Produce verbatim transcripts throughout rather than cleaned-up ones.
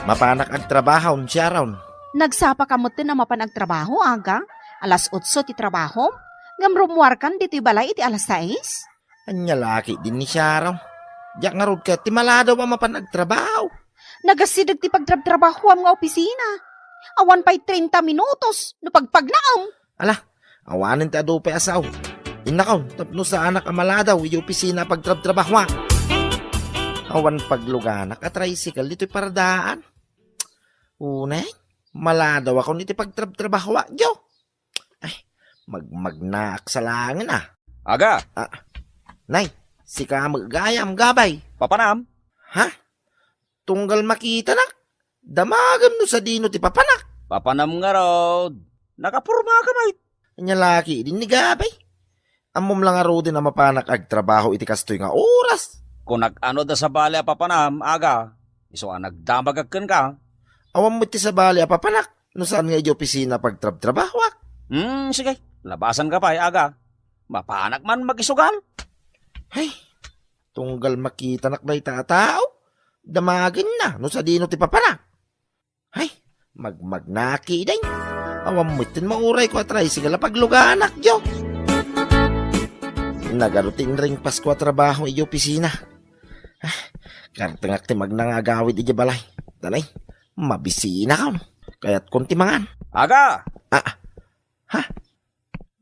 Mapanak agtrabaho, Sharon. Nagsapa ka metten a mapan agtrabaho, aga? Alas otso ti trabahom? Ngem rummuarkan ditoy balay iti alas sais? Ania la ketdin ni Sharon? Diak ngarud ket ti maladaw a mapan agtrabaho. Nagasideg ti pagtrabtrabahoam nga opisina. Awan pay treinta minutos no pagpagnaem. Ala, awanen ti adu pay a sao. Innakon, tapno saanak a maladaw iti opisina a pagtrabtrabahoak. Awan pagluganak a tricycle ditoy paradaan. Unay, maladawakon iti pagtrabtrabahoak, Joe. Ay, magmagnaak sa langin, ah. Aga! Ah, nay, sika met gayam, gabay. Papanam? Ha? Tunggal makitanak, damagem no sadino ti papanak. Papanam ngarud. Nakapormaka met. Ania la ketdin ni gabay? Ammom la ngaruden a mapanak agtrabaho iti kastoy nga oras. Kunak ano da sabali a papanam, aga. Isu a nagdamagak kenka. Awan met ti sabali a papanak no saan nga iti opisina pagtrabtrabahoak. Hmm, sige. Labasan ka pay, aga. Mapanak man magisugal. Hay, tunggal makitanak dayta a tao, damagenna no sadino ti papanak. Hay, magmagnaak ketdin. Awan metten maurayko a tricycle a pagluganak, Joe. Nagadu ti inringpasko a trabaho iti opisina. Ah, kartengak ti magna nga agawid iti balay. Tanay, mabisinakon. Kayatkon ti mangan. Aga! Ah, ha?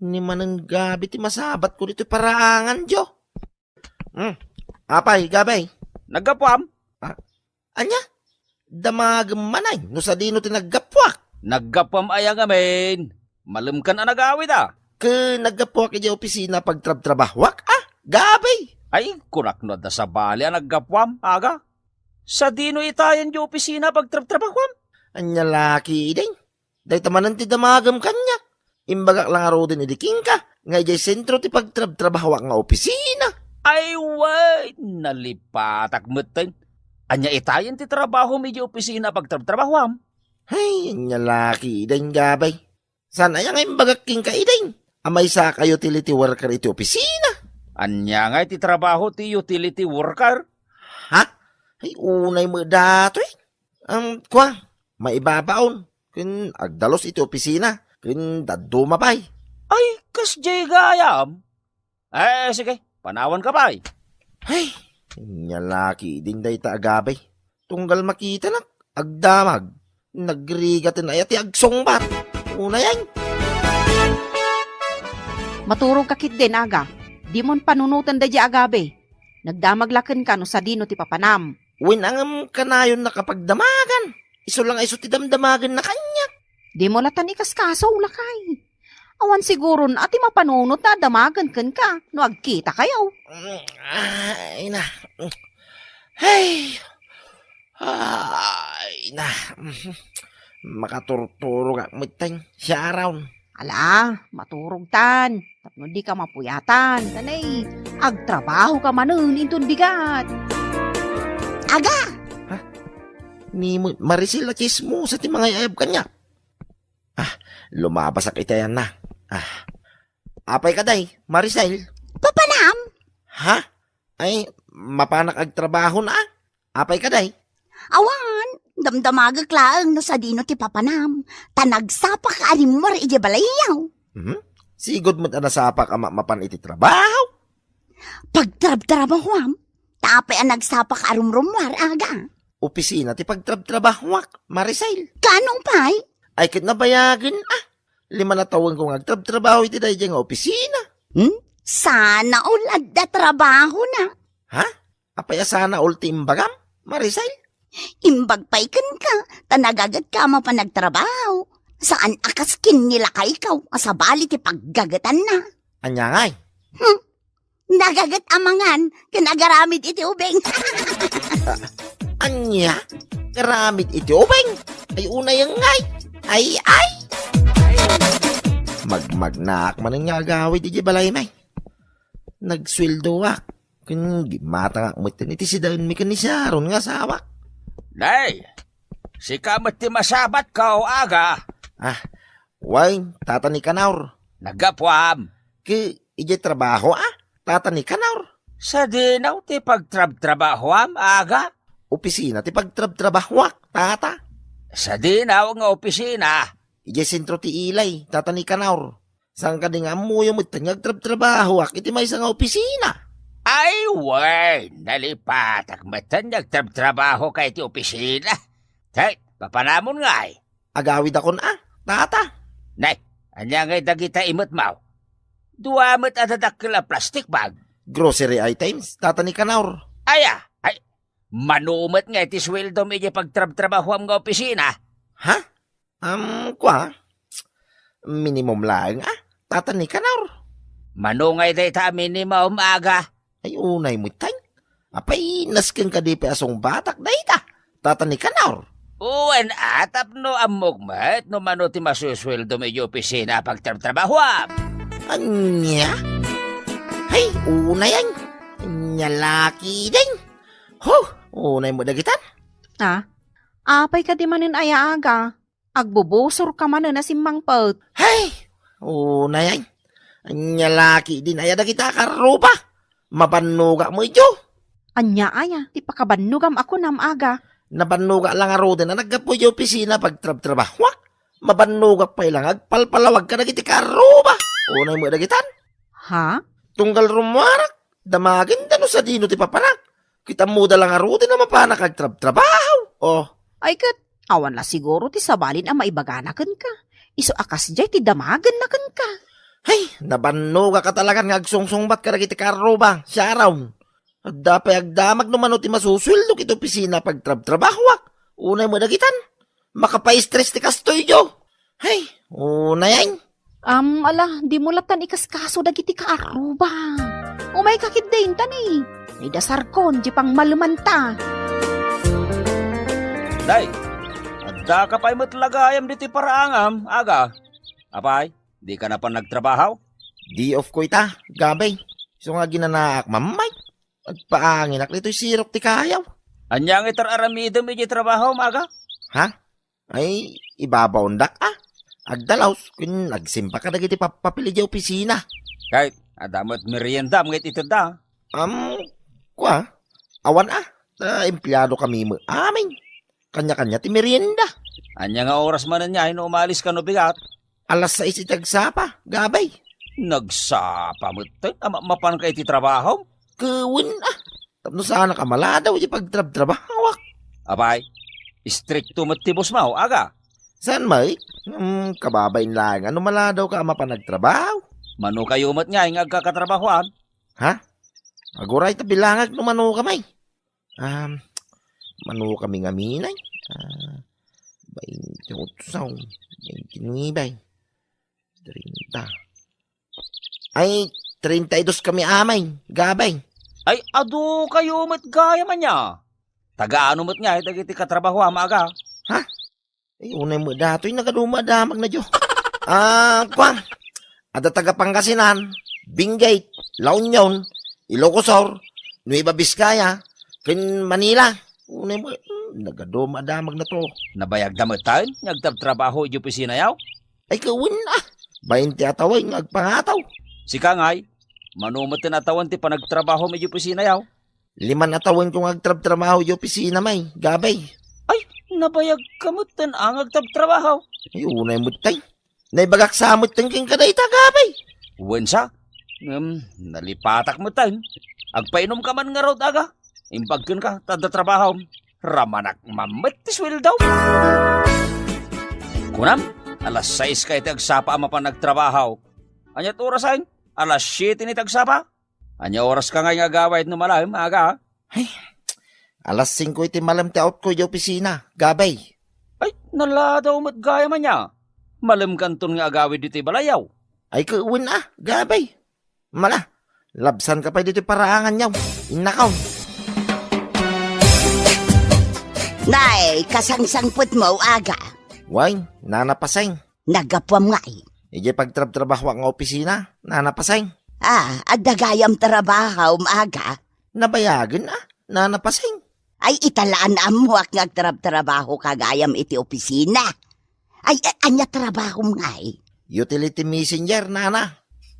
Ni manen gabi ti masabatko ditoy paraangan, Joe. Hmm. Apay, gabay? Naggapuam? Ah, ania? Damagem man ay, no sadino ti naggapuak? Naggapuam aya ngamin? Malemkan a nagawid a. Ket naggapuak iti opisina pagtrabtrabahoak, ah, gabay. Ay, kunak no adda sabali a naggapuam, aga. Sadino itayen iti opisina pagtrabtrabahoam? Ania la ketdin? Dayta manen ti damagem kaniak. Imbagak la ngaruden idi kenka nga idiay sentro ti pagtrabtrabahoak nga opisina. Ay, wen, nalipatak metten. Ania itayen ti trabahom idiay opisina a pagtrabtrabahoam? Hay, ania la ketdin, gabay. Saan aya nga imbagak kenka idin a maysaka utility worker iti opisina? Ania ngay ti trabaho ti utility worker? Ha? Ay, unay met datoy. Am, kua, maibabaon ken agdalus iti opisina ken dadduma pay. Ay, kasdiay gayam? Eh, sige, panawanka pay. Hay, ania la ketdin dayta a gabay. Tunggal makitanak, agdamag. Nagrigaten aya ti agsungbat. Unayen. Maturogka ketdin, aga. Dimon panunoten daydiay a gabay. Nagdamag la kenka no sadino ti papanam. Wen, ngem kanayon nakapagdamagan. Isu la nga isu ti damdamagenna kaniak. Dimo latan ikaskaso, lakay. Awan siguron a ti mapanunotna a damagen kenka no agkitakayo. Mm, ay na. Hey! Ay na. Makaturturogak metten, Sharon. Ala, maturogtan. Tapno dika mapuyatan. Tanay, agtrabahoka manen inton bigat. Aga! Ha? Ni Maricel a chismosa ti mangay-ayab kaniak. Ah, lumabasak iti ayanna. Ah. Apay kadi, Maricel? Papanam? Ha? Ay, mapanak agtrabaho na? Apay kadi? Awan, damdamagek laeng no sadino ti papanam. Ta nagsapak a rimmuar idiay balayyo. Mhm. Sigud met a nasapak a ma-, mapan iti trabaho. Pagtrabtrabahoam, ta apay a nagsapak a rumrummuar, aga? Opisina ti pagtrabtrabahoak, Maricel. Kaanong pay? Ay, ket nabayagen, ah. Lima na tawenko nga agtrabtrabaho iti daydiay nga opisina. Hmm? Sana all adda trabahona. Ha? Apay a sana all ti imbagam, Maricel? Imbag pay kenka, ta nagagetka a mapan agtrabaho. Saan a kas ken ni lakayko a sabali ti paggagetanna. Ania ngay? Hmm. Nagaget a mangan ken agaramid iti ubing. Ania? Agaramid iti ubing? Ay, unayen ngay. Ay, ay! Magmagnaak manen nga agawid iti balaymi. Nagsueldoak. Ken gimmatangak metten iti sidaenmi ken ni Sharon nga asawak. Nay, sika met ti masabatko, aga. Ah, wen, Tata Nicanor. Naggapuam. Ket idiay trabaho, ah, Tata Nicanor. Sadino ti pagtrabtrabahoam, aga? Opisina ti pagtrabtrabahoak, Tata? Sadino nga opisina? Idiay sentro ti Ilay, Tata Nicanor. Saan kadi nga ammoyo met nga agtrabtrabahoak iti maysa nga opisina? Ay, wen, nalipatak met nga agtrabtrabahoka iti opisina. Tay, papanamon ngay? Agawidakon a, Tata. Nay, ania ngay dagita imetmaw? Dua met a dadakkel a plastic bag. Grocery items, Tata Nicanor. Aya, ay, mano met nga iti suweldom iti pagtrabtrabahoam nga opisina? Ha? Um, kua? Minimum laeng a, Tata Nicanor. Mano ngay dayta a minimum, aga? Ay, unay met tay. Apay, nasken kadi pay a sungbatak dayta, Tata Nicanor? Wen a, tapno ammok met no mano ti masusueldom iti opisina a pagtrabtrabahoam. Ania? Ay, unay ay. Ania lakidin? Huh, unay met dagitan. Ah, apay kadi manen aya, aga? Agbubusorka manen a simmangpet. Hay! Unay ay. Ania lakidin aya dagita a karruba? Mabannogak met idiay. Ania aya ti pakabannogam a kunam, aga? Nabannogak la ngaruden a naggapu idiay opisina a pagtrabtrabahoak. Mabannogak pay la nga agpalpalawag kadagiti karruba. Unay met dagitan. Ha? Tunggal rummuarak, damagenda no sadino ti papanak. Ket ammoda la ngaruden a mapanak agtrabtrabaho. Oh. Ay ket, awan la siguro ti sabalin a maibagana kenka. Isu a kasdiay ti damagenna kenka. Hay, nabannogak a talagan nga agsungsungbat kadagiti karruba, Sharon. Adda pay agdamag no mano ti masusueldok iti opisina a pagtrabtrabahoak. Unay met dagitan. Makapaistres ti kastoy, jo. Hay, unay ay. Am, ala, dimo latan ikaskaso dagiti kaarruba. Umayka ketdi intani. Idasarkon, di pangmalmanta. Day, addaka pay met la gayam ditoy paraangam, aga. Apay, dika napan nagtrabaho? Day off ko ita, gabay. Isu nga aginanaak mammay. Agpaanginak ditoy sirok ti kayaw. Ania nga itar-aramidem iti trabahom, aga? Ha? Ay, ibabaondak a. Agdalaws, ken agsimpa kadagiti pappapil idiay opisina. Ket, adda met meriendam nga itedda. Am, kua, awan a. Ta empleado kami met amin. Kanya-kanya ti merienda. Ania nga oras manen ngay no umalis ka no bigat? Alas sais iti agsapa, gabay. Nagsapa met ten a ma-, mapanka iti trabaho? Ket wen a. Tapno saanak a maladaw iti pagtrabtrabahoak. Apay, istrikto met ti boss mo, aga? Saan met? Hmm, kababain laeng a no maladawka a mapan agtrabaho. Mano kayo met ngay nga agkakatrabahoan? Ha? Aguray ta bilangak no mano kami. Um, mano kami ngamin ay? Ah, baintiotso, baintinuebe, treinta. Ay, treinta y dos kami amay, gabay. Ay, adu kayo met gayam ania. Taga-ano met ngay dagiti katrabahoam, aga? Ha? Ay, unay met datoy, nagadu met a damagna, jo. Ah, kua, adda taga Pangasinan, Benguet, La Union, Ilocos Sur, Nueva Vizcaya, ken Manila. Unay met, hmm, nagadu met a damagna to. Nabayagda met ten nga agtrabtrabaho iti opisinayo? Ay, ket wen a. Bainte a tawen nga agpangataw. Sika ngay, mano met ten a tawen ti panagtrabahom iti opisinayo? Liman a tawenko nga agtrabtrabaho iti opisina, may, gabay. Ay, nabayagka met ten a nga agtrabtrabaho. Ay, unay met tay. Naibagak sa met ten kenka dayta, gabay. Wen sa? Ngem, nalipatak met ten. Agpainomka man ngarud, aga. Imbag kenka, ta adda trabahom. Ramanak man met ti sueldo. Kunam, alas sais ka iti agsapa a mapan agtrabaho. Aniat orasen? Alas siete ni ti agsapa? Ania oraska ngay nga agawid no malem, aga? Ay, alas singko iti malem ti outko iti opisina, gabay. Ay, naladaw met gayam ania. Malemkanton nga agawid iti balayyo. Ay, ket wen a, gabay. Mala, labsanka pay ditoy paraanganyo. Innakaw. Nay, kasangsangpetmo, aga. Wen, Nana Paseng. Naggapuam ngay. Idiay pagtrabtrabahoak nga opisina, Nana Paseng. Ah, adda gayam trabahom, aga? Nabayagen a, Nana Paseng. Ay, ita la a naammoak nga agtrabtrabahoka gayam iti opisina. Ay, a-, ania trabahom ngay? Utility messenger, Nana.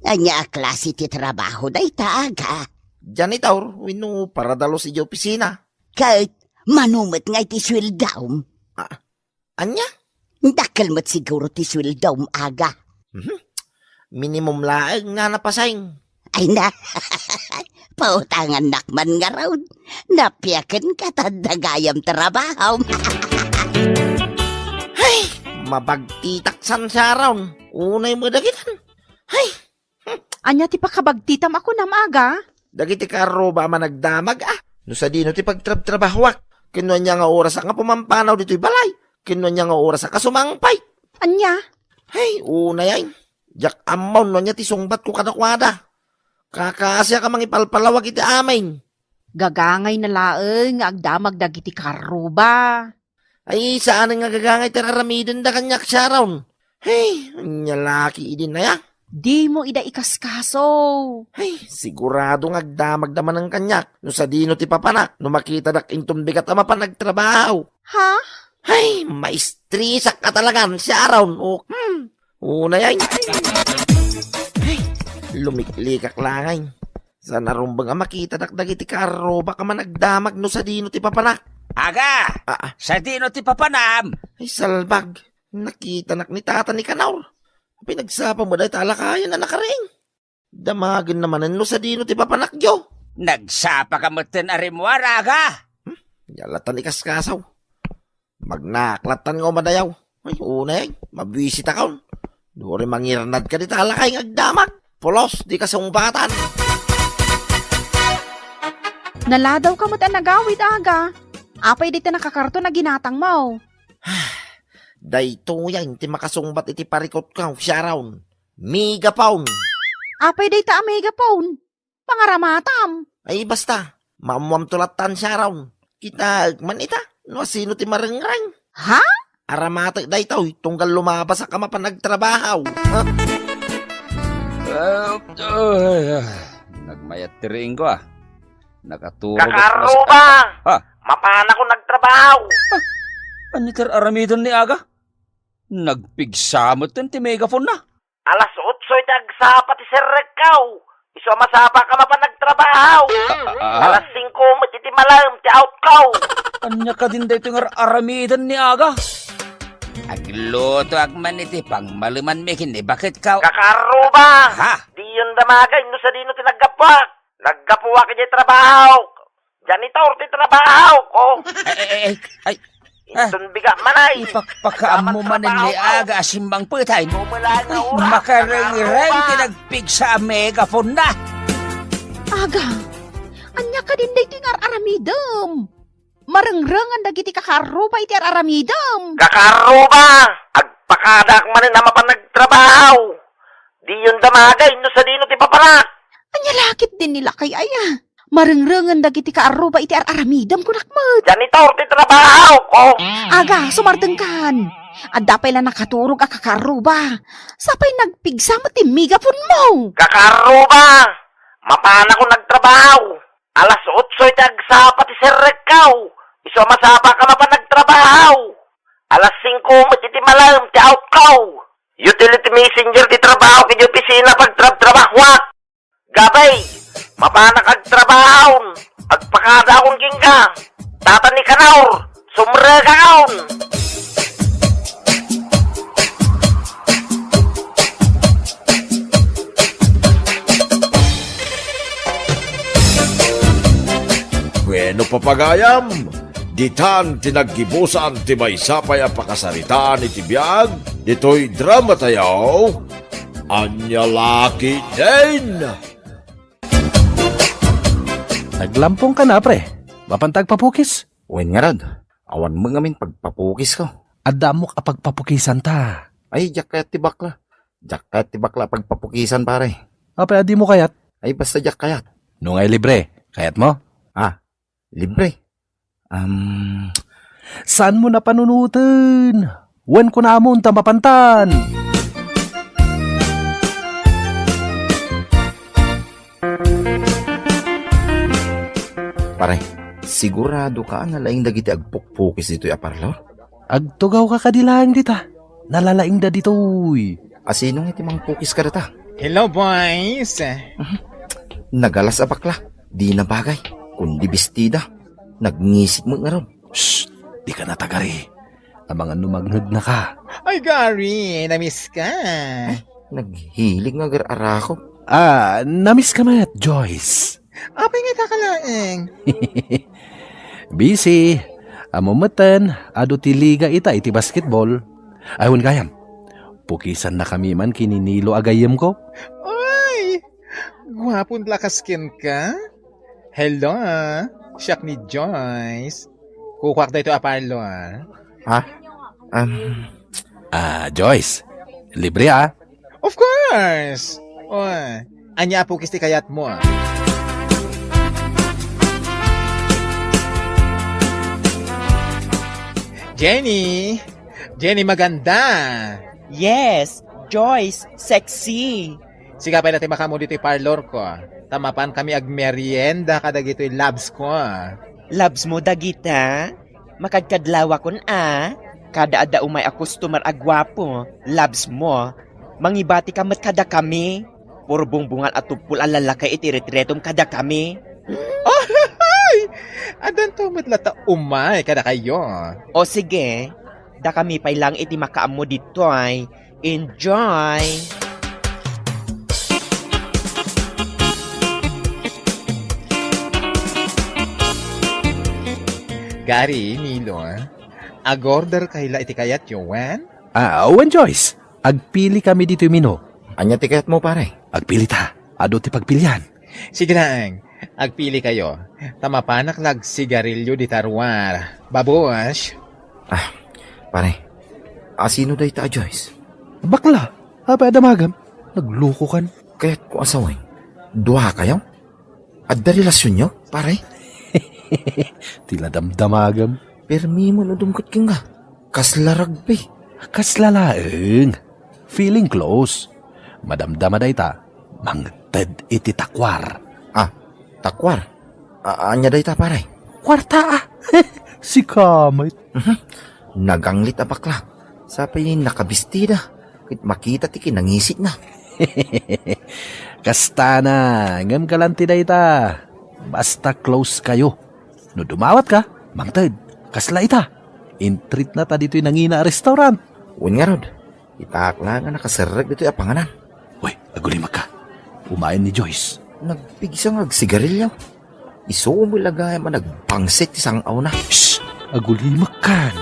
Ania a klase ti trabaho dayta, aga? Janitor wenno paradalos idiay opisina. Ket mano met ngay ti sueldom? Ah, ania? Dakkel met siguro ti sueldom, aga. Mhm. Minimum laeng, Nana Paseng. Ay na, pautangannak man ngarud. Napiakenka ta adda gayam trabahom. Hay, mabagtitak san Sharon. Unay mo dagitan. Hay, Ania ti pakabagtitam a kunam, aga? Dagiti karruba a managdamag, a. No sadino ti pagtrabtrabahuak? Ken no ania nga orasak nga pumampanaw ditoy balay? Ken no ania nga orasak nga sumangpay? Ania? Hay, unay ay. Diak ammo no ania ti sungbatko kadakuada. Kakasiak a mangipalpalawag iti amin. Gagangayna laeng nga agdamag dagiti karruba. Ay, saan nga gagangay ti ar-aramidenda kaniak, Sharon? Hey, ania la ketdin aya? Dimo ida ikaskaso. Hey, sigurado nga agdamagda manen kaniak no sadino ti papanak no makitada inton bigat a mapan agtrabaho. Ha? Hey, maistresak ka talaga, Sharon. O, hmm. Unay ay. Hey, lumiklikak la ngay. Saan a rumbeng a makitadak dagiti karrubak a managdamag no sadino ti papanak. Aga! Ah, ah. Sadino ti papanam? Ay, salbag. Nakitanak ni Tata Nicanor. Pinagsapa met dayta a lakayen a nakaring. Damagenna manen no sadino ti papanakyo. Nagsapa ka metten a rimmuar, aga? Hmm? Ania la ta ni kaskasaw. Magnaak lattan nga umadayaw. Ay, unay, mabwisitakon. Duri mangirnad ka dita lakay nga agdamag. Pulos, di ka sungbatan. Naladaw ka met a nagawid, aga. Apay dita nakakarton a ginatangmo? Daytoyen ti makasungbat iti parikutko, Sharon. Megaphone. Apay dayta a megaphone? Pangaramatam. Ay, basta. Maammuamto lattan, Sharon. Kitaek man ita, no asino ti marengreng. Ha? Aramatek daytoy, tunggal lumabasak a mapan agtrabaho. Ha? Ah, ay, ah. Nagmayat ti riingko, ah. Nakaturog ak. Kakaruba! Ha? Mapanakon agtrabaho. Ah, ania ti ar-aramiden ni aga? Nagpigsa metten ti megaphone na. Alas otso iti agsapa ti serrekko. Isu a masapaka mapan agtrabaho. Ah, ah. Alas singko met iti malem ti outko. Ania kadin daytoy nga ar-aramiden ni aga? Aglutoak man iti pangmalemanmi ken ni baketko. Kakaruba! Ha? Diyon damagay no sadino ti naggapuak. Naggapuak idiay trabaho. Janitor ti trabahok. Ay, ay, ay, ay. Ah. Inton bigat man ay. Ipakpakaammo manen ni aga a simmangpet ay. Bumula nga oras. Makarengreng ti nagpigsa a megaphone na. Aga, ania kadin daytoy nga ar-aramidem? Marengrengan dagiti kakaruba iti ar-aramidem. Kakaruba, agpakadaak manen a mapan agtrabaho. Diyon damagay no sadino ti papanak. Ania la ketdin ni lakay aya? Marengrengan dagiti kaarruba iti ar-aramidem, kunak met. Janitor ti trabahok. Aga, sumardengkan. Adda pay la nakaturog a kakaarruba. Sapay nagpigsa met ti megaphone mo. Kakaarruba, mapanakon agtrabaho. Alas otso iti agsapa ti serrekko. Isu a masapaka mapan agtrabaho. Alas singko met iti malem ti outko. Utility messenger ti trabahok iti opisina pagtrabtrabahuak. Gabay, mapanak agtrabahon, agpakadaakon kenka. Tata Nicanor, sumrekakon. Bueno, papagayam, ditan ti naggibusan ti maysa pay a pakasaritaan iti biag ditoy drama tayo. Ania la ketdin? Naglampong ka na, pre. Mapanta agpapukis? Wen ngarud, awan met ngamin pagpapukisko. Adda ammok a pagpapukisanta. Ay, diak kayat ti bakla. Diak kayat ti bakla a pagpapukisan, pare. Apay a dimo kayat? Ay, basta diak kayat. No ngay libre, kayatmo? Ah, libre? Am, saanmo a panunoten? Wen kunamon ta mapantan. Pare, sigurado ka a nalaing dagiti agpukpukis ditoy a parlor? Agtugawka kadi laeng dita. Nalalaingda ditoy. Asino nga iti mangpukis kadata? Hello, boys! Mhm. Nagalas a bakla. Di na bagay. Kundi bestida. Nagngisik met ngarud. Shh! Dika natagari. Amangan no mangngegna ka. Ay, Gary, namiss ka. Ay, naghilig nga agar-arakop. Ah, namiss ka met, Joyce. Apay nga ita ka laeng? Busy. Ammom metten, adu ti liga ita iti basketball. Ay, wen gayam. Pukisannakami man ken ni Nilo a gayyemko. Ay, guapo lakas kenka. Hello, siak ni Joyce. Kukuak daytoy a parlor. Ha? Um, Ah, Joyce, libre, ah. Of course! Oh, ania a pukis ti kayatmo? Jenny! Jenny, maganda! Yes, Joyce, sexy! Sika pay la ti makaammo ditoy parlor ko. Ta mapan kami agmerienda kadagitoy labs ko. Labs mo dagita? Makadkadlawakon a. Kada adda umay a customer a guapo, labs mo. Mangibatika met kadakami. Puro bungbungan a tuppol a lalaki iti retretom kadakami. Oy! Addanto met latta umay kadakayo. O sige, dakami pay lang iti makaammo ditoy. Enjoy! Gary, Nilo, ag-order kay la iti kayatyo, wen? Ah, wen, Joyce. Agpili kami ditoy menu. Ania ti kayatmo, pare? Agpili ta. Adu ti pagpilian. Sige laeng, agpili kayo. Ta mapanak la agsigarilyo dita ruar. Babush! Ah, pare, asino dayta a Joyce? Bakla, apay a damagam? Naglukokan. Kayatko a sawen. Dua kayo? Adda relasyonyo, pare? Ti la damdamagam. Permi mo no dumket kenka. Kasla rugby. Kasla laeng. Feeling close. Madamdama dayta, mangted iti takwar. Ah, takwar? A-, ania dayta, pare? Kwarta, ah. Sika met. Mhm. Naganglit a bakla. Sapay nakabistida. Ket makita ti kinangisitna. Kastana, ngem kalanti dayta. Basta close kayo. No dumawatka, mangted. Kasla ita. Intreatna ta ditoy nangina a restaurant. Wen ngarud, itaak la nga nakaserrek ditoy a panganan. Uy, agulimakka. Umayen ni Joyce. Nagpigsa nga agsigarilyo. Isu met la gayam a nagpangsit ti sang-awna. Shh! Agulimakkan.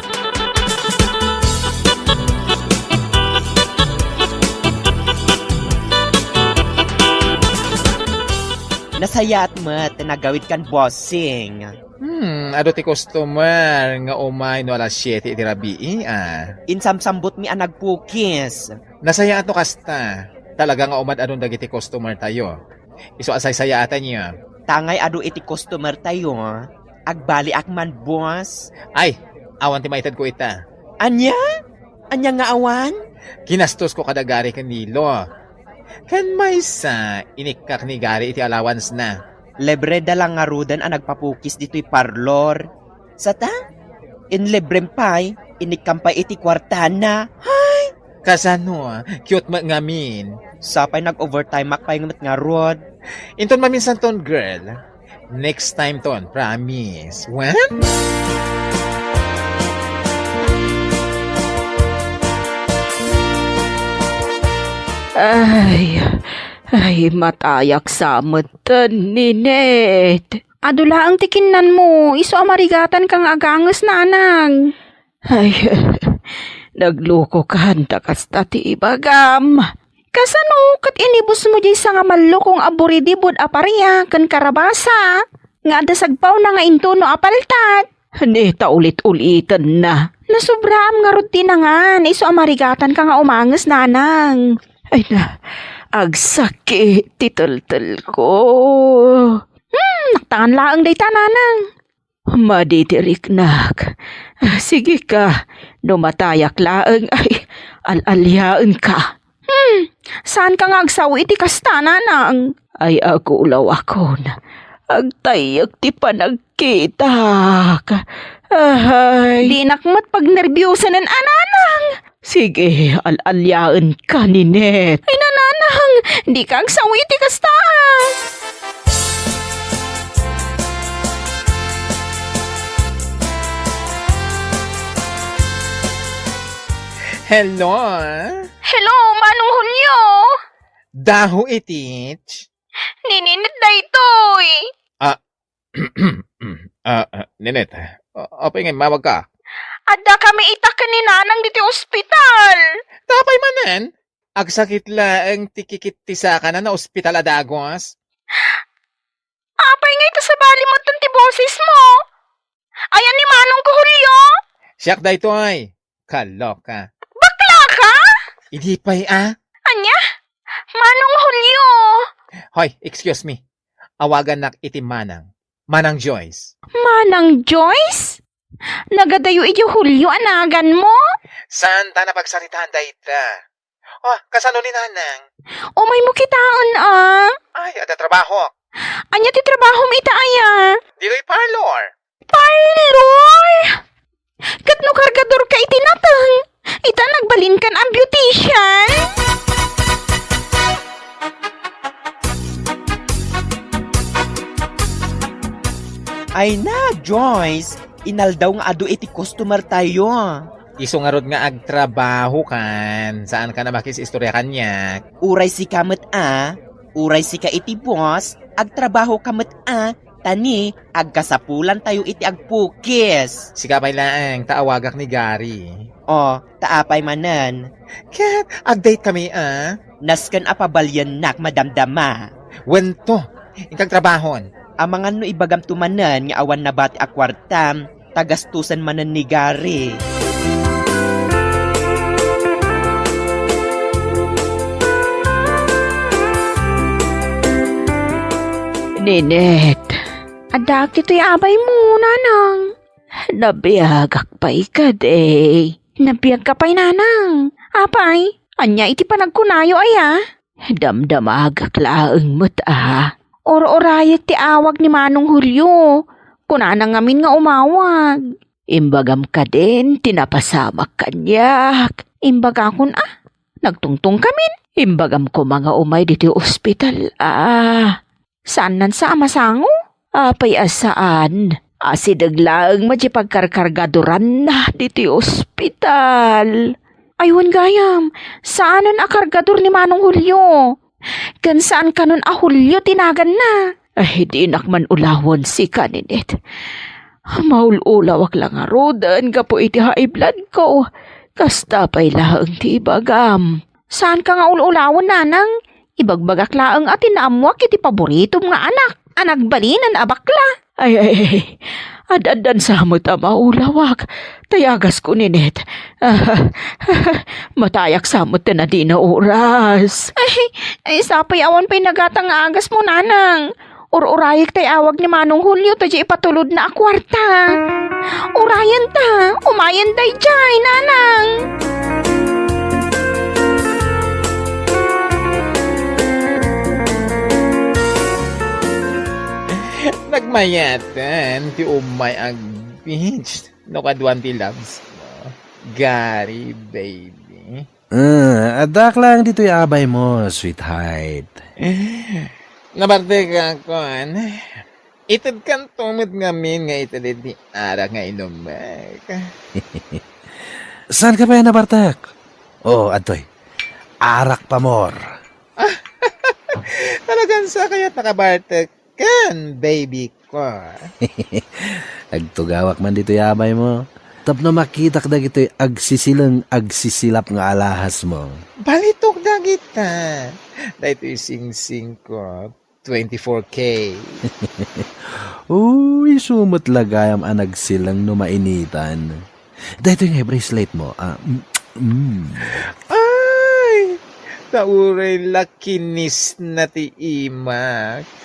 Nasayaat met ti nagawidkan, bossing. Hmm, adu ti customer nga umay no alas siete iti rabii, ah. Insamsambutmi a nagpukis. Nasayaat no kasta. Talaga nga umad-adun dagiti customer tayo. Isu a saysayaatanyo. Tangay adu iti customer tayo, agbaliak man, boss. Ay, awan ti maitedko ita. Ania? Ania nga awan? Ginastosko kada Gary ken Nilo. Ken maysa, inikkak ni Gary iti allowance na. Libre da lang ngaruden a nagpapukis ditoy parlor. Sata? Inlibrem pay, inikkam pay iti kuartana. Hay! Kasano? Cute met ngamin. Sapay nag-overtime ak pay met ngarud. Inton maminsanton, girl. Next time ton, promise. Wen? Ay, ay, matayak sa metten, Ninette. Adu laeng ti kinnanmo, isu a marigatanka nga aganges, nanang. Ay, naglukokan ta kasta ti ibagam. Kasano ket inibusmo diay sanga mallukong a buridibud a paria ken karabasa nga adda sagpawna nga intuno a paltat? Ni ta ulit-ulitenna. Nasobraam ngarud ti nangan, isu a marigatanka nga umanges, nanang. Ay na, agsakit ti teltelko. Hmm, naktangan laeng dayta, nanang. Madi ti riknak. Sige ka, no matayak laeng, ay, al-aliaenka. Hmm, saanka nga agsao iti kasta, nanang? Ay, agulawakon. Agtayyek ti panagkitak. Ay. Dinak met pagnerbiusanen a, nanang. Sige, al-aliaenka, Ninette. Ay, nanang, dika agsao iti kasta. Hello? Hello, Manong Julio! Dahu itich? Ni Ninette daytoy. Ah, ah, ah, Ninette, a-, apay nga immawagka? Adda kami ita ken ni Nanang ditoy ospital. Apay manen? Agsakit laeng ti kikit ti sakana, naospital a dagus. Apay nga ita sabali met ti bosesmo? Ayan ni Manongko Julio? Siak daytoy. Kaloka. Bakla ka? Idi pay a. Ania? Manong Julio. Hoy, excuse me. Awagannak iti Manang. Manang Joyce. Manang Joyce? Nagadayo idiay Julio a naganmo? Saan ta napagsaritaan dayta? Oh, kasano ni Nanang? Umaymo kitaen, a. Ay, adda trabaho. Ania ti trabahom ita aya? Ditoy parlor. Parlor? Ket no kargador ka iti nateng, ita nagbalinkan a beautician? Ay na, Joyce, inaldaw nga adu iti customer tayo. Isu ngarud nga agtrabaho kan, saan ka na makis-istorya kaniak? Uray sika met a, uray sika iti boss, agtrabaho ka met a, ta ni agkasapulan tayo iti agpukis. Sika pay laeng, ta awagak ni Gary. O, ta apay manen? Ket, ag-date kami a. Nasken a pabaliennak madamdama. Wento, inkag trabahon. Amangan no ibagamto manen nga awan nabati a kuartam, ta gastusen manen ni Gary. Ninette, addaak ditoy abaymo, Nanang. Nabiagak pay kadi. Nabiagka pay, Nanang. Apay, ania iti panagkunayo aya? Damdamagak laeng met a. Ur-urayek ti awag ni Manong Julio. Kunana ngamin nga umawag. Imbagam kadin ti napasamak kaniak. Imbagakon a, nagtungtongkamin. Imbagam koma nga umay ditoy ospital a. Saannan sa a masango? Apay a saan? Asideg laeng met ti pagkarkargadoranna ditoy ospital. Ay, wen gayam, saanen a kargador ni Manong Julio. Ken saan kanon a Julio ti naganna. Ay, dinak man ulawen sika, Ninette. Maul-ulawak la ngaruden gapu iti high blood ko. Kasta pay laeng ti ibagam. Saanka nga ul-ulawen, Nanang. Ibagbagak laeng a ti naammoak iti paboritom nga anak a nagbalinen a bakla. Ay, ay, ay. Ad-addan sa met a maulawak. Tayagas ko, Ninette. Ah, matayak sa met ti nadina oras. Ay, ay, sapay awan pay nagatang nga agasmo, Nanang. Ur-urayek tay awag ni Manong Julio ta diay ipatulodna a kuarta. Urayen ta, umayen daydiay, Nanang. Nagmayatan ti umay a beach no kaduan ti loves mo, Gary, baby. Ah, addaak laeng ditoy abaymo, sweetheart. Nabartekakon. Itedkanto met ngamin nga ited iti arak nga inumek. Saanka pay a nabartek? O, adtoy. Arak, pamor. Talagan sa kayat nakabartek? Ken, baby ko. Agtugawak man ditoy abaymo. Tapno makitak dagitoy agsisileng, agsisilap nga alahasmo. Balitok dagita. Daytoy singsing ko, twenty-four K. Uy, isu met la gayam a nagsileng no mainitan. Daytoy nga bracelet mo, ah, mm, mm. Ay! Ta uray la kinisna ti imak.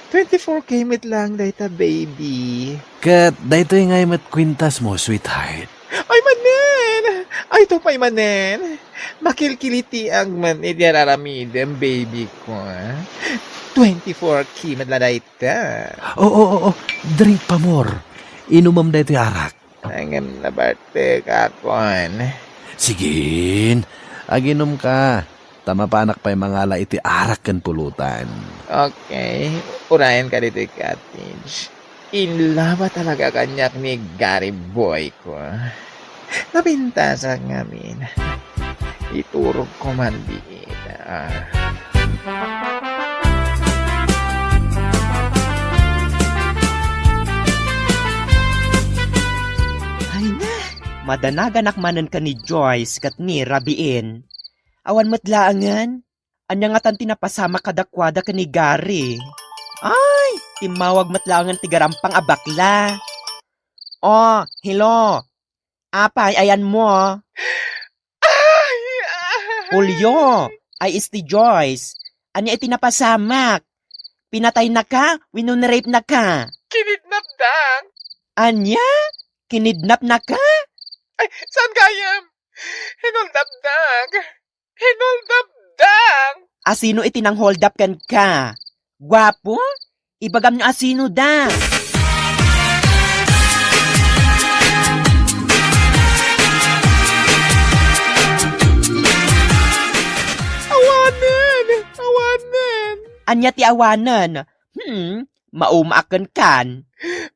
Twenty-four K met lang dayta, baby. Ket daytoy ngay met kwintas mo, sweetheart. Ay, manen! Ay, to pay manen! Makilkilitiag man iti araramidem, baby ko, ah. Twenty-four K met la dayta. Oo, oo, oo. Drink, pamor. Inumem daytoy arak. Ngem nabartekakon. Sigin, aginumka, ta mapanak pay mangala iti arak ken pulutan. Okay, urayenka ditoy cottage. In love talaga kaniak ni Gary boy ko. Napintasak ngamin. Iturogko man dita. Ay na, madanaganak manen ken ni Joyce ket ni Rabiin. Awan met laengen. Ania ngatan ti napasamak kadakuada ken ni Gary? Ay, timmawag met laengen ti garampang a bakla. Oh, hello. Apay, ayanmo? Ay, ay. Julio, ay isti Joyce. Ania iti napasamak? Pinataynaka wenno ni-rapenaka? Kinidnapdak. Ania? Kinidnapnaka? Ay, saan gayam? Hinoldapdak. Hinoldapdak. Asino iti nang-hold up kenka? Guapo? Ibagam no asino da. Awanen! Awanen! Ania ti awanen? Hmm, maumaak kenkan.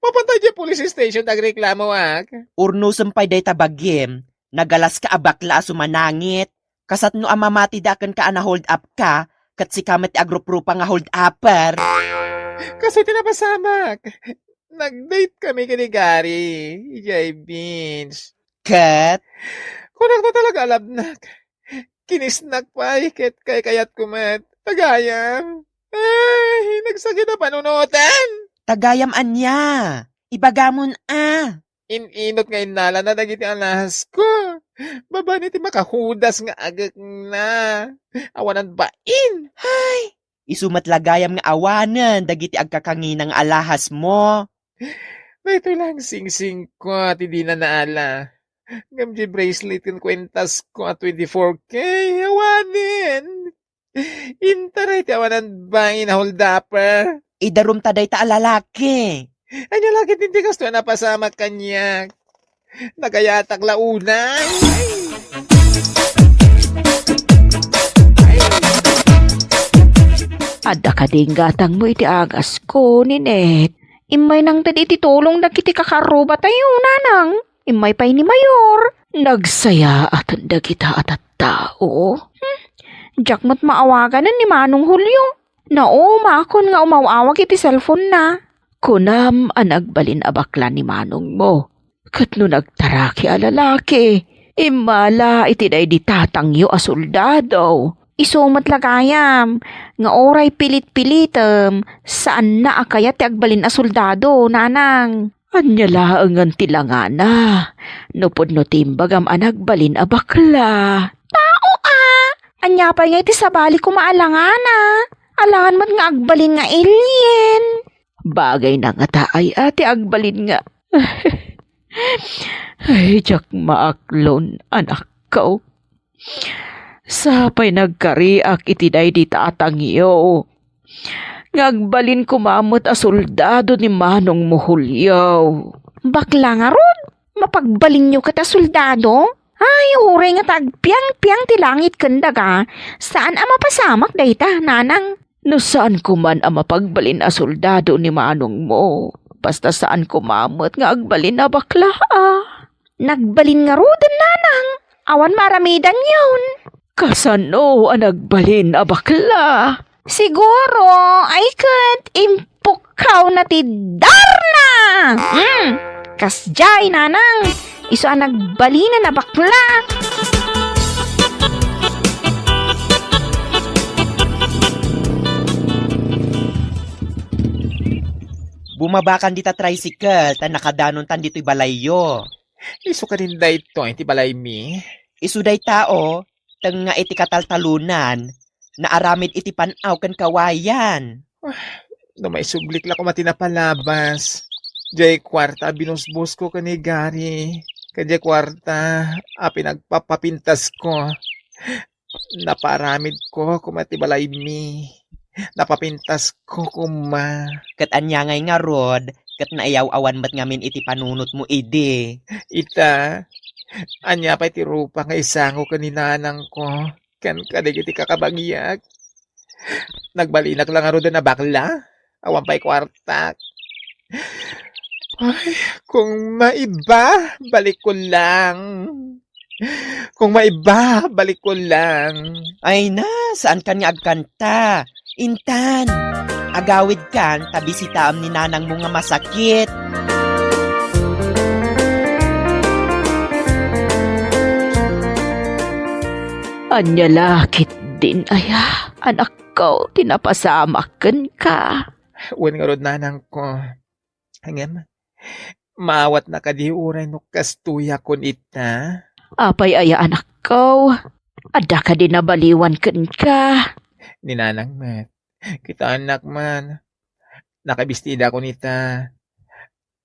Mapan ta idiay police station ta agreklamoak. Urnosem pay dayta bagim. Nagalaska a bakla a sumanangit. Kasatno a mamatida kenka a na-hold up ka, ket sika met ti agruprupa nga hold upper. Kastoy ti napasamak. Nag-date kami ken ni Gary, idiay beach. Ket? Kunak na talaga a labnak. Kinisnak pay, ket kaykayatko met. Tagayam. Ay, nagsakit a panunotan. Tagayam ania? Ibagamon a. In-inot nga innalana dagiti alahas ko. Babaen iti makahudas nga agekna. Awanan bain. Ay, isu met la gayam nga awanen dagiti agkakangina nga alahas mo. Daytoy lang singsing ko ti dina naala. Ngem di bracelet ken kuentas ko a twenty-four K, awanen. Intaray ti awanan bain a hold upper. Idarum ta dayta a lalaki. Ania la ket ti kastoy a napasamak kaniak? Nagayatak la unay. Adda kadi gatangmo iti agasko, Ninette? Immay nangted iti tulong dagiti kakarrubatayo, nanang. Immay pay ni Mayor. Nagsayaat dagita a tattao. Hmm? Diak met maawaganen ni Manong Julio. Naumakon nga umaw-awag iti cellphone-na. Kunam a nagbalin a bakla ni manongmo. Ket no nagtaraki a lalaki, immala iti daydi tatangyo a soldado. Isu met la gayam, nga uray pilit-pilitem, saanna a kayat ti agbalin a soldado, nanang. Ania laengen ti langana, no pudno ti imbagam a nagbalin a bakla? Tao a! Ania pay nga iti sabali koma a langana? Alangan met nga agbalin nga alien. Bagay na ngata aya ti agbalin nga Ay, diak maaklon, anakko. Sapay nagkariak iti daydi tatangyo. Nga agbalin koma met a soldado ni manongmo Julio. Bakla ngarud, mapagbalinyo ket a soldado? Ay, uray nga ta agpiangpiang ti langit ken daga, saan a mapasamak dayta, nanang. No saanko man a mapagbalin a soldado ni manongmo, basta saanko met nga agbalin a bakla, a. Nagbalin ngaruden, nanang. Awan maaramidanyon. Kasano a nagbalin a bakla? Siguro, ay ket impukawna ti darna. Hmm, kasdiay, nanang. Isu a nagbalinen a bakla. Bumabakan dita tricycle, ta nakadanontan ditoy balayyo. Isu kadin daytoy ti balaymi? Isu dayta, o, tengnga iti kataltalonan, naaramid iti pan-aw ken kawayan. Ah, no maisublik la koma ti napalabas. Diay kuarta a binusbosko ken ni Gary. Ken diay kuarta a pinagpapapintasko. Napaaramidko koma ti balaymi. Napapintasko koma. Ket ania ngay ngarud, ket naiyaw-awan met ngamin iti panunotmo idi? Ita, ania pay ti rupak nga isango ken ni nanangko ken kadagiti kakabagiak? Nagbalinak la ngaruden a bakla? Awan pay kuartak. Ay, kung maiba, balik ko lang. Kung maiba, balik ko lang. Ay na, saan kan nga agkanta? Intan, agawid kan, ta bisitaam ni nanang mo nga masakit. Ania la ketdin aya, anakko, ti napasamak kenka? Wen ngarud, nanangko. Ngem, maawatna kadi uray no kastoyakon ita? Apay aya, anakko? Adda kadi nabaliwan kenka? Ni nanang met. Kitaennak man. Nakabistidakon ita.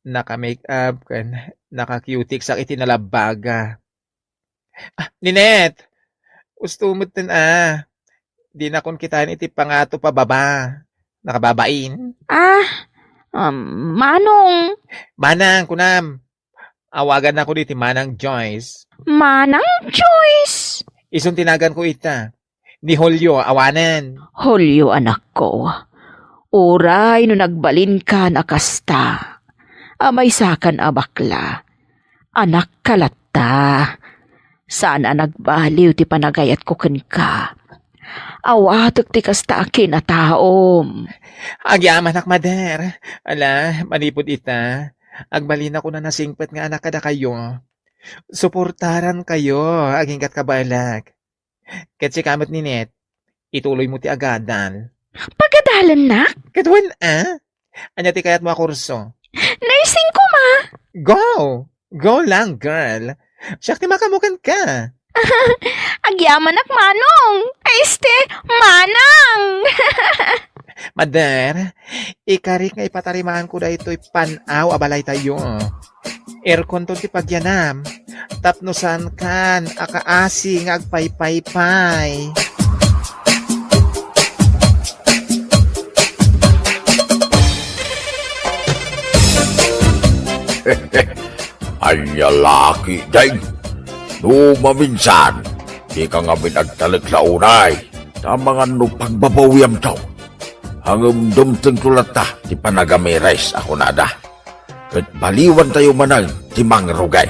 Naka-make up ken naka-cutex iti nalabbaga. Ah, Ninette! Usto metten, ah. Dinakon kitaen iti pangato pababa. Nakababain? Ah, um, Manong. Manang, kunam. Awagannakon iti Manang Joyce. Manang Joyce? Isun ti naganko ita. Ni Julio, awanen. Julio, anakko. Uray no nagbalinkan a kasta. A maysakan a bakla. Anakka latta. Saan a nagbaliw ti panagayatko kenka. Awatek ti kasta a kinataom. Agyamanak, mader. Ala, manipud ita, agbalinakon a nasingpet nga anak kadakayo. Suportarankayo, aginggat kabaelak. Ket sika met, Ninette, ituloymo ti agadal. Pagadalennak? Ket wen, a? Ania ti kayatmo a kurso? Nursing koma. Go! Go lang, girl. Siak ti makamukan ka. Agyamanak, Manong. Ay, este, Manang. Mader, ikarik nga ipatarimaanko daytoy pan-aw a balaytayo. Airconton ti pagyanam, tapno saankan a kaasi nga agpaypaypay. Ania la ketdin? No maminsan, dika ngamin agtalek la unay, ta amangan no pagbabawiamto. Ngem dumtengto latta ti panagamiris a kunada. Ket baliwantayo manen ti mangrugay.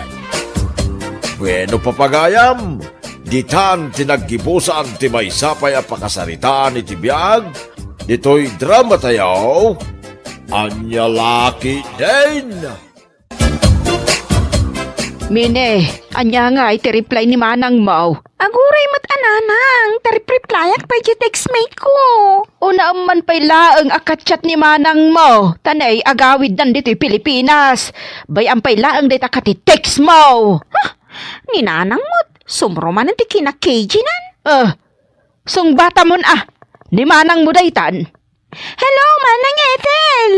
Bueno, papagayam, ditan ti naggibusan ti maysa pay a pakasaritaan iti biag ditoy dramatayo. Ania la ketdin? Mine, ania ngay ti reply ni manangmo? Aguray met a nanang, ta rep-replyak pay ti text mate ko. Unaem man pay laeng a ka-chat ni manangmo, ta nay agawiddan ditoy Pilipinas. Bay-am pay laeng dayta ket ti text mo. Ha? Ni nanang met, sumro manen ti kina-K G nan. Eh, sungbatamon a, ni manangmo daytan. Hello, Manang Ethel!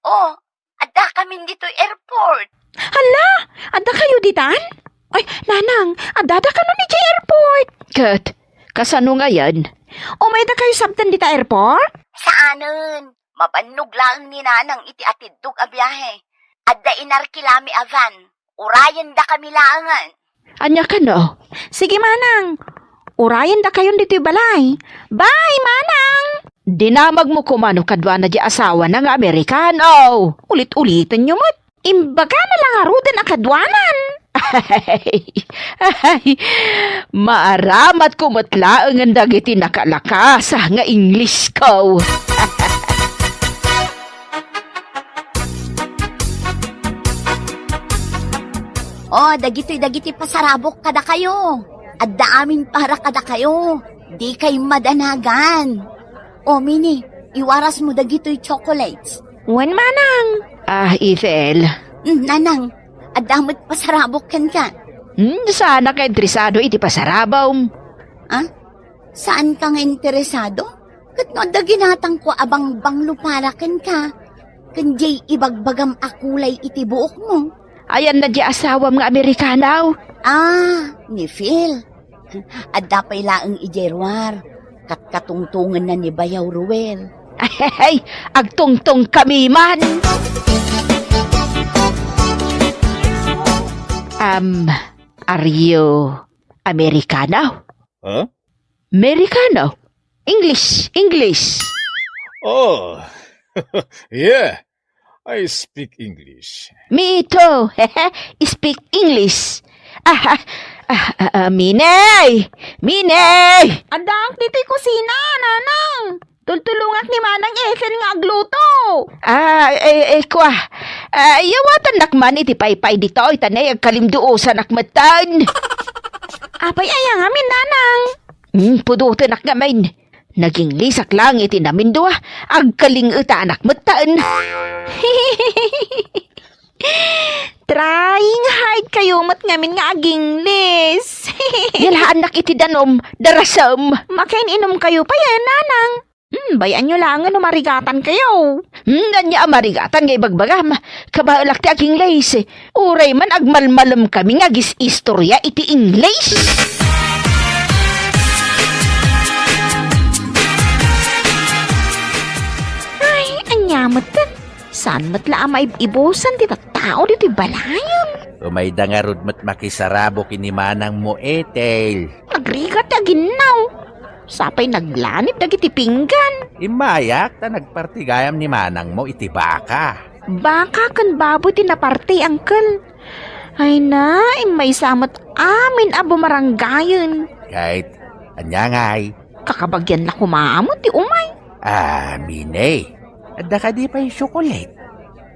Oh, Addakamin ditoy airport. Hala, adda kayo ditan? Ay, nanang, addada kano ni di airport? Ket, kasano ngayen? Umayda kayo sabten dita airport? Saanen, mabannog laeng ni nanang iti atiddog a biahe. Adda inarkilami a van. Urayendakami laengen. Ania kano? Sige, manang. Urayendakayon ditoy balay. Bye, manang! Dinamagmo koma no kaduana di asawana nga Amerikano. Ulit-ulitenyo met. Imbagana la ngaruden a kaduanan. Ay, ay, maaramatko met laengen dagiti nakalakasa nga English ko. Oh, dagitoy dagiti pasarabok kadakayo. Adda amin para kadakayo. Dikay madanagan. Oh, Mini, iwarasmo dagitoy chocolates. Wen, manang. Ah, Ethel. Mm, nanang, adda met pasarabok kenka. Hmm, saanak nga interesado iti pasarabom. Ah? Saanka nga interesado? Ket no adda ginatangko a bangbanglo para kenka, ken diay ibagbagam a kulay iti buokmo. Ayanna di asawam nga Amerikano? Ah, ni Phil. Adda pay laeng idiay ruar. Katkatungtongenna ni Bayaw Ruel. Ay, agtungtongkami man. Um, are you Amerikano? Huh? Amerikano. English, English. Oh, yeah. I speak English. Me too. Speak English. Ah, ah, ah, ah, ah, Minay! Minay! Addaak ditoy kusina, Nanang. Tultulongak ni Manang Ethel nga agluto. Ah, eh, eh, kwa. Ah, yawatannak man iti paypay ditoy, ta nay agkalimduosanak metten. Apay aya ngamin, Nanang? Hmm, pudotenak ngamin. Naginglesak lang iti namindua, agkalingetanak metten. Trying hard kayo met ngamin nga agingles. Yalaannak iti danum, darasem. Makain-inom kayo pay, Nanang. Hmm, bay-anyo laengen no marigatan kayo. Hmm, ania a marigatan nga ibagbagam? Kabaelak ti agingles. Uray man agmalmalem kami nga agis-istorya iti Ingles. Ay, ania met ket? Saan met la a maib-ibusan ti tattao ditoy balayen? Umayda ngarud met makisarabok ken ni manangmo, Ethel. Nagrigat ti aginnaw. Sapay naglanit dagiti pinggan. Immayak ta nagparti gayam ni manangmo iti baka. Baka ken baboy ti naparti, uncle. Ay na, immaysa met amin a bumarangayen. Ket, ania ngay? Kakabagian la koma met ti umay. Ah, Minay, adda kadi pay chocolate?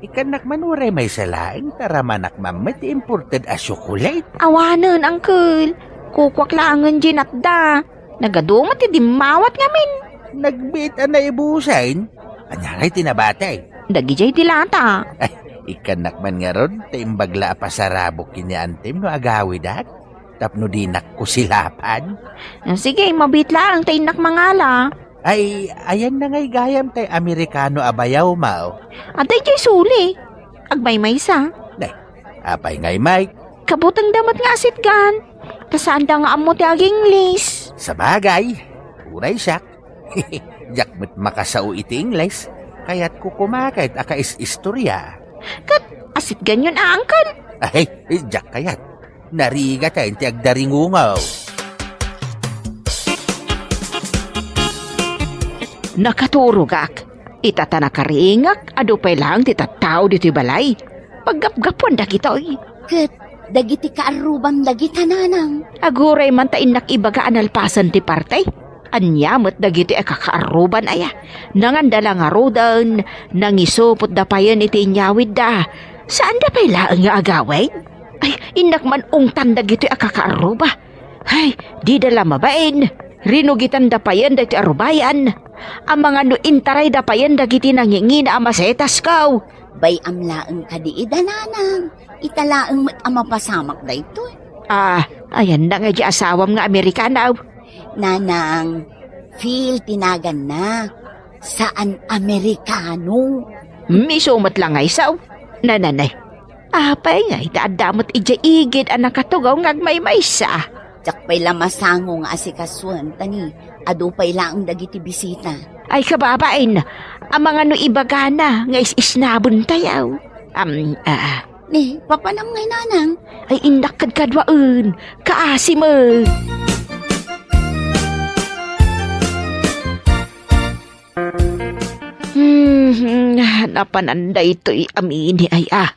Ikkannak man uray maysa laeng ta ramanak man met ti imported a chocolate. Awanen, uncle. Kukuak laengen diay natda. Nagadu met ti dimmawat ngamin. Nagbiit a naibusen? Ania ngay ti nabati? Dagidiay ti lata. Ay, ikkannak man ngarud, ta imbag la a pasarabok ken ni antim no agawidak, tapno dinak kusilapan. Ah, sige, mabiit laeng ta innak mangala. Ay, ayanna ngay gayam tay Amerikano a bayaw, maw? Adday diay suli. Agmaymaysa. Day, apay ngay, Mike? Kabutengda met nga asitgan. Ta saanda nga ammo ti agingles. Sabagay, uray siak. Diak met makasao iti Ingles. Kayatko koma ket a kais-istorya. Ket asitganyon a, uncle? Ay, diak kayat. Narigatayen ti agdaringungaw. Nakaturogak. Ita ta nakaringak, adu pay laeng ti tattao ditoy balay. Paggapgapuan dagitoy. Ket dagiti kaarrubam dagita, Nanang. Aguray man ta innak ibaga a nalpasen ti parte. Ania met dagitoy a kakaarruban aya? Nanganda la ngaruden, nangisupotda payen iti inyawidda. Saanda pay laeng nga agawid? Ay, innak man ungtan dagitoy a kakaarruba. Ay, dida la mabain. Rinugitanda payen dagiti arubayan. Amangan no intarayda payen dagiti nangingina a masetas, kaw. Bay-am laeng kadi ida, Nanang. Ita laeng met a mapasamak daytoy. Ah, ayanna nga di asawam nga Amerikano? Nanang, Phil ti naganna. Saan Amerikano. Hmm, isu met la nga isu. Nananay. Apay nga ita adda met idiay igid a nakatugaw nga agmaymaysa? Diak pay la masango nga asikasuen, ta ni adu pay laeng dagiti bisita. Ay, kababain, amangan no ibagana nga is-isnabentayo. Am, ah. Ni, papanam ngay, Nanang? Ay, innak kadkaduaen. Kaasi met. Hmm, napanan daytoy amin ay, ah.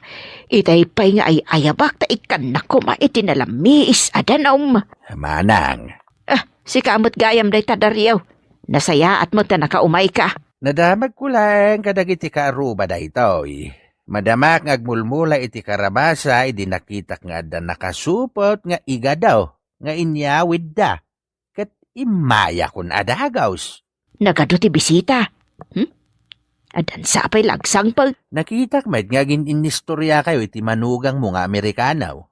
Itay pay nga ay-ayabak ta ikkannak koma iti nalamiis a danum. Manang. Ah, sika met gayam dayta, Dario. Nasayaat met ta nakaumayka. Nadamagko laeng kadagiti kaarruba daytoy. Madamak nga agmulmula iti karabasa idi nakitak nga adda nakasupot nga igado nga inyawidda. Ket immayakon a dagus. Nagadu ti bisita. Hmm? Addan sapay la agsangpet. Nakitak met nga agin-inistoriakayo iti manugangmo nga Amerikano.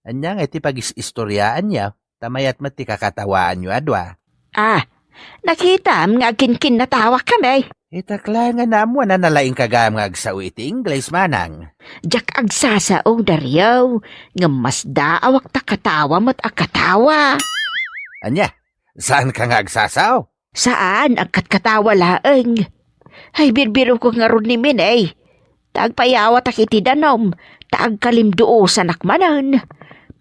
Ania nga iti pagis-istoriaanyo, ta mayat met ti kakatawaanyo a dua? Ah, nakitam nga agkinkinnatawak kami. Itak la nga naammoan a nalaingka gayam nga agsao iti Ingles, manang. Diak agsasao, Dario, ngem masdaawak ta katawa met a katawa. Ania? Saanka nga agsasao? Saan, agkatkatawa laeng. Ay, birbirokko ngarud ni Minay. Ta agpayawatak iti danum, ta agkalimduosanak manen.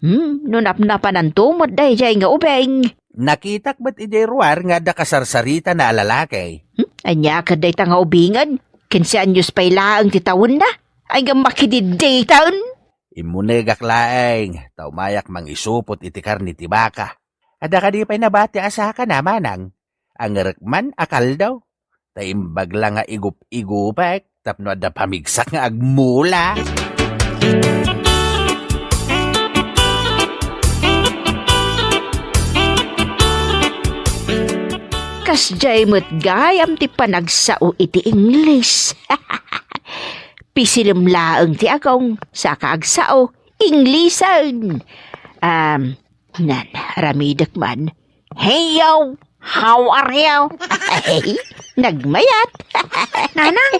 Hmm, no napnapananto met daydiay nga ubing. Nakitak met idiay ruar nga adda kasarsaritana a lalaki. Hmm, ania ket dayta nga ubingen? Kinse anyos pay laeng ti tawenna. Ay, nga makididditaen. Immunegak laeng, ta umayak mangisupot iti karne ti baka. Adda kadi pay nabati a saka na, manang? Angerek man a kaldo. Ta imbag la nga igup-igupek tapno adda pamigsak nga agmula. Kasdiay met gayam ti panagsao iti Ingles. Pisilem laeng ti agong, saka agsao, Inglesen. Um, nan, aramidek man. "Hey, yo! How are you?" Ay, nagmayat. Nanang,